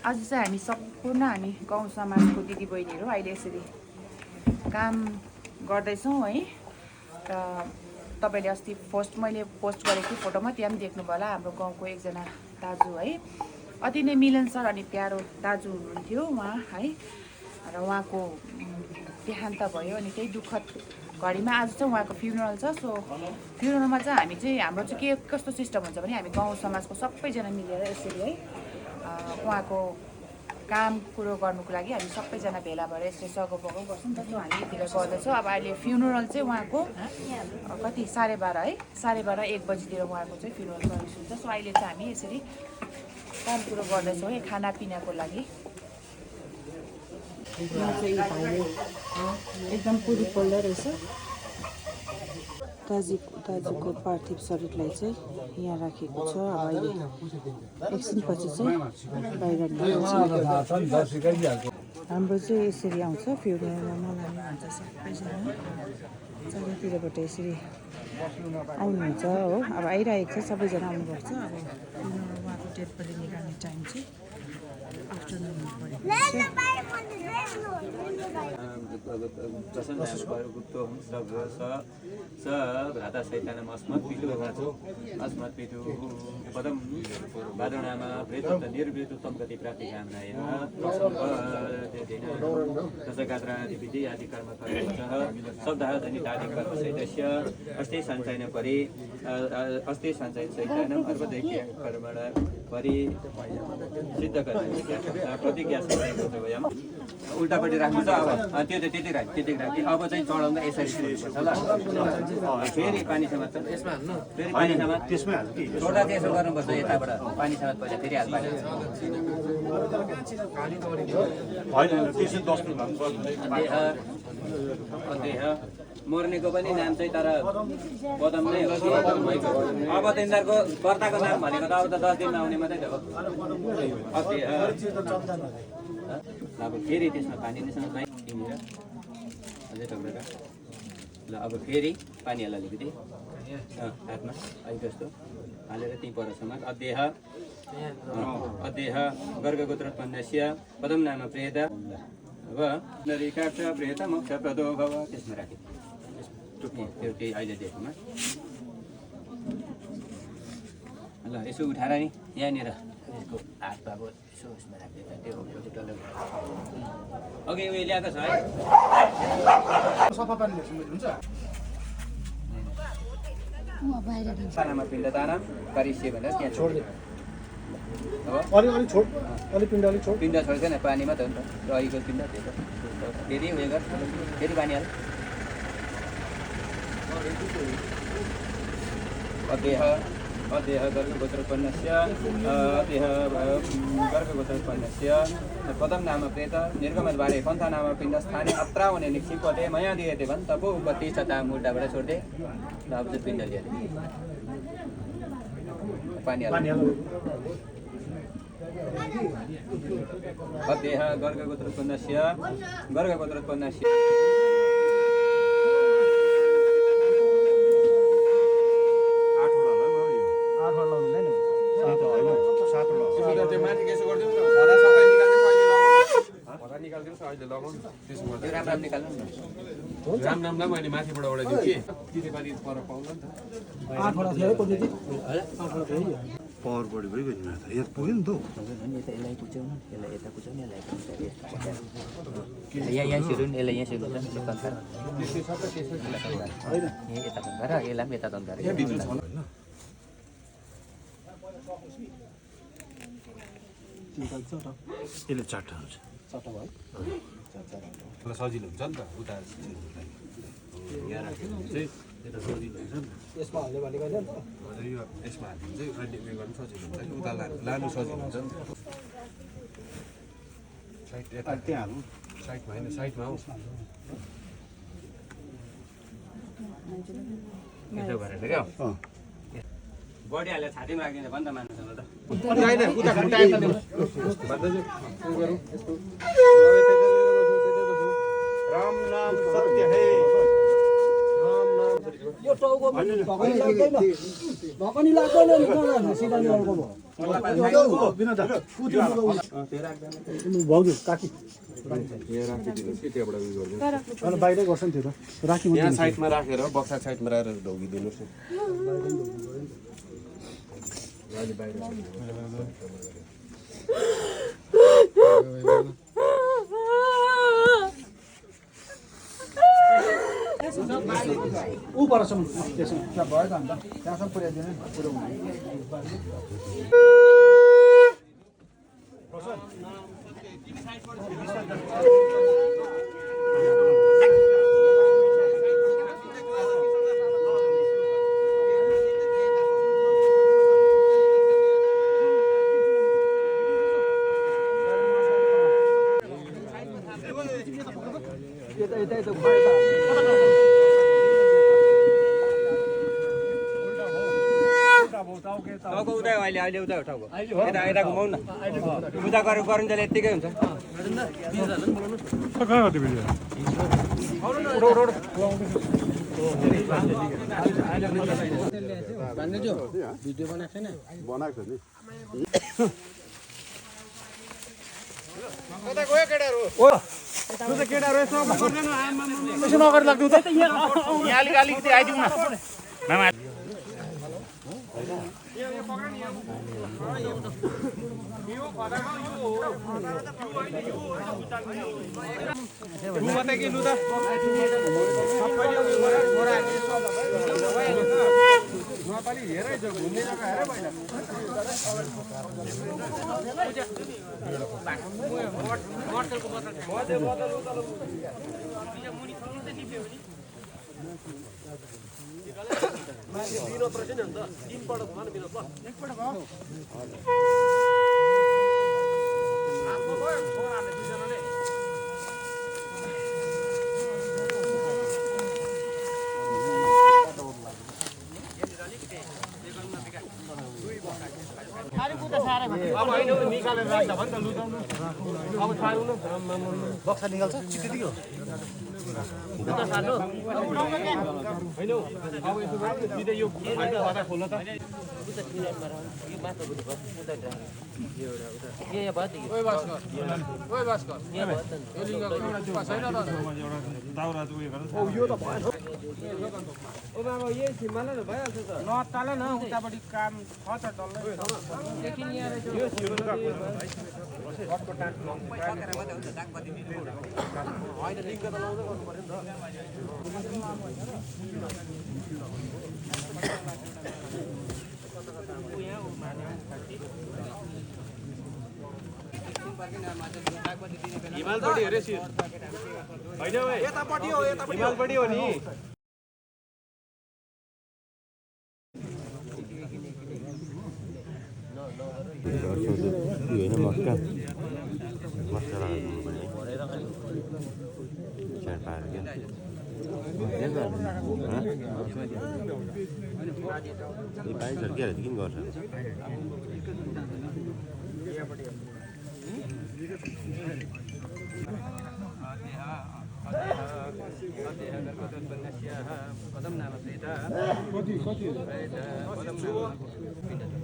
आज चाहिँ हामी सम्पूर्ण हामी गाउँ समाजको दिदीबहिनीहरू अहिले यसरी काम गर्दैछौँ है। र तपाईँले अस्ति मैले पोस्ट गरेको थिएँ फोटोमा, त्यहाँ पनि देख्नुभयो होला हाम्रो गाउँको एकजना दाजु है, अति नै मिलनसार अनि प्यारो दाजु हुनुहुन्थ्यो उहाँ है। र उहाँको देहान्त भयो अनि त्यही दुःखद घडीमा आज चाहिँ उहाँको फ्युनरल छ। सो फ्युनरलमा चाहिँ हामी चाहिँ हाम्रो चाहिँ के कस्तो सिस्टम हुन्छ भने हामी गाउँ समाजको सबैजना मिलेर यसरी है उहाँको काम कुरो गर्नुको लागि हामी सबैजना भेला भएर यसरी सघाउपघाउ गर्छौँ नि त। सो हामी यतिखेर गर्दैछौँ। अब अहिले फ्युनरल चाहिँ उहाँको कति 12:30 है, 12:30-1 बजीतिर उहाँको चाहिँ फ्युनरल सर्भिस हुन्छ। सो अहिले चाहिँ हामी यसरी काम कुरो गर्दैछौँ है खानापिनाको लागि। एकदम पुरी पोल्दो रहेछ। दाजुको पार्थिव शरीरलाई चाहिँ यहाँ राखेको छ। अब अहिले एकछिनपछि चाहिँ बाहिर निकाल्छ। हाम्रो चाहिँ यसरी आउँछ फ्युनरलमा मलाउने भन्छ सबैजना, चारैतिरबाट यसरी आउनुहुन्छ हो। अब आइरहेको छ, सबैजना आउनुपर्छ। अब फ्युनरल उहाँको डेड बडी निकाल्ने टाइम चाहिँ आफ्टरनुन परेको स भ्राता शैतानम अस्मत् पितु भाचो अस्मत् पितु पदम बादनामा प्रेतत निर्वृतु तम गति प्राप्ति कामनाय दशगात्रादि विधि आदि कर्म कर्मचः शब्दः जनित आदि कर्म सहितस्य अस्ति सञ्चयन परि अस्ति सञ्चयन शैतानम अर्वदैक्य कर्मण परि सिद्ध गर्ने प्रतिज्ञा सहित वयम उल्टापट्टि राख्नु छ। अब त्यो चाहिँ त्यति राख्ने। अब चाहिँ चढाउँदा यसरी छोड्नुपर्छ ल। फेरि पानी समात छ यसमा हाल्नु, फेरि पानी समात त्यसमा हाल्नु कि छोड्दा चाहिँ यसो गर्नुपर्छ। यताबाट पानी समात पहिला फेरि हाल्नु देह मर्नेको पनि नाम चाहिँ तर पदम नै हो। अब तिनीहरूको कर्ताको नाम भनेको त अब त 10 दिनमा आउने मात्रै त हो। अब फेरि त्यसमा पानी नैसँग किनेर अझै टक्रेर ल। अब फेरि पानी हाल अलिकति हातमा अलिक जस्तो हालेर त्यहीँ पर समाज अध्यय गर्गगोत्रोत्पन्नस्य पदम नाम प्रेत अब नरिकाक्ष प्रेत मोक्ष प्रदो भव त्यसमा राख्यो। त्यो त्यही अहिले दिएकोमा ल यसो उठाएर नि यहाँनिर यसको हात भएको यसो उसमा राख्दै त्यो अघि उयो ल्याएको छ है सफा पानी हुन्छ। पानामा पिण्ड दान पारिसे भनेर त्यहाँ छोड्दै पिण्ड छोड्दैन पानीमा त हो नि त रहेको पिण्ड त्यो त फेरि उयो गर फेरि पानी हाल। अध्यय गर्गगोत्रोत्पन्नस्य पदम नाम प्रेत निर्गमद्वारे पन्था नाम पिण्ड स्थाने अत्रा हुने निक्षिपते मया दिएते भन् तपो उपति छता मुर्दाबाट छोड्दै ल। अब चाहिँ पिण्ड लिएर पानी हाल। अध्यय गर्गगोत्रोत्पन्नस्य राम नामलाई मैले माथिबाट उडाइदिउँ कि तितेपाती पर पाउनु नि त। 8 वटा थियो कति थियो? 8 वटा थियो। पावर बढी भइगयो नि त। यहाँ पुग्यो नि त। यसलाई कुच्याउनु, यसलाई यता कुच्याउनु, यसलाई यहाँ सिरुन, यसलाई यहाँ सिरुन नि तन्कार होइन यता तन्कार यसलाई पनि यता तन्कार यसले चारवटा हुन्छ। सजिलो हुन्छ नि त उता यहाँ राख्यो भने चाहिँ यता सजिलो हुन्छ नि त। यसमा हाल्ने भनेको होइन यो यसमा हाल्यो भने चाहिँ अहिले उयो गर्नु सजिलो हुन्छ। उता लानु सजिलो हुन्छ नि त। साइड यता त्यहाँ हाल्नु साइडमा होइन साइडमा आऊ यसो गरेर क्या बडी हालेर छातीमा राखिदिन्छ भन् त मान्छेसँग त राम नाम सत्य है, राम नाम यो टाउको ढकनी लाग्दैन ढकनी लाग्दैन नि कहाँ सिधा निकाल्को भाउजू काकी बाहिरै गर्छ नि त्यो त राखी यहाँ साइडमा राखेर बक्सा साइडमा राखेर ढोगिदिनुहोस् ऊ परसम्म त्यसमा त्यहाँ भयो त अन्त त्यहाँसम्म पुर्याइदिनु टाउको उता अहिले अहिले उता टाउको यता यता घुमाउनु न उता गरुन्जेल यत्तिकै हुन्छ भिडियो बनाएको छैन बनाएको छ नि त्यसो नगरी लाग्नु त यहाँ अलिकति आइदिउँ न मामा बक्सा निकाल्छ त्यति हो नताल न उतापट्टि काम छ त हिमालपट्टि हेरे होइन यतापट्टि हो हिमालपट्टि हो नि होइन मक्का मक्का लगाउनु पाइन्छ क्या किन गर्छ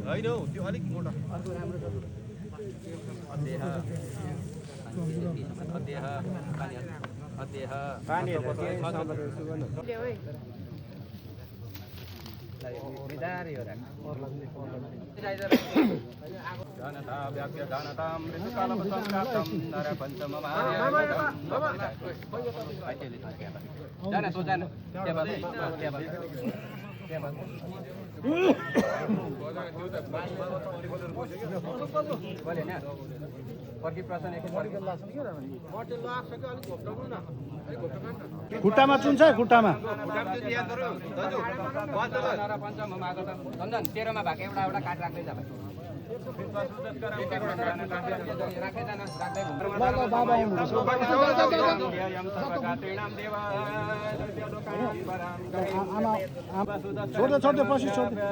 होइन त्यो अलिक मोटा खुट्टामा चुन्छ खुट्टामा तेह्रमा भएको एउटा एउटा काट राख्दै जा बाबा आउनुहुन्छ छोड्दै छोड्दै पछि छोड्दै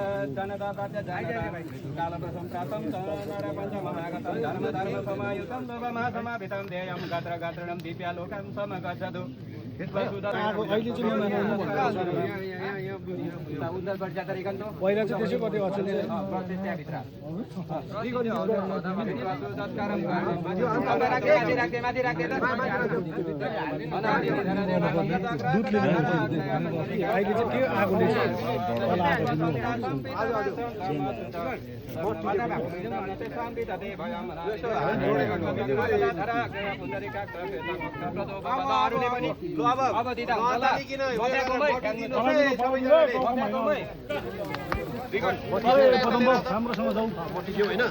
अहिले चाहिँ नमानाउनु पहिला चाहिँ त्यसै गर्थ्यो अचेलले अहिले चाहिँ के आगोले राम्रोसँग जाउँ होइन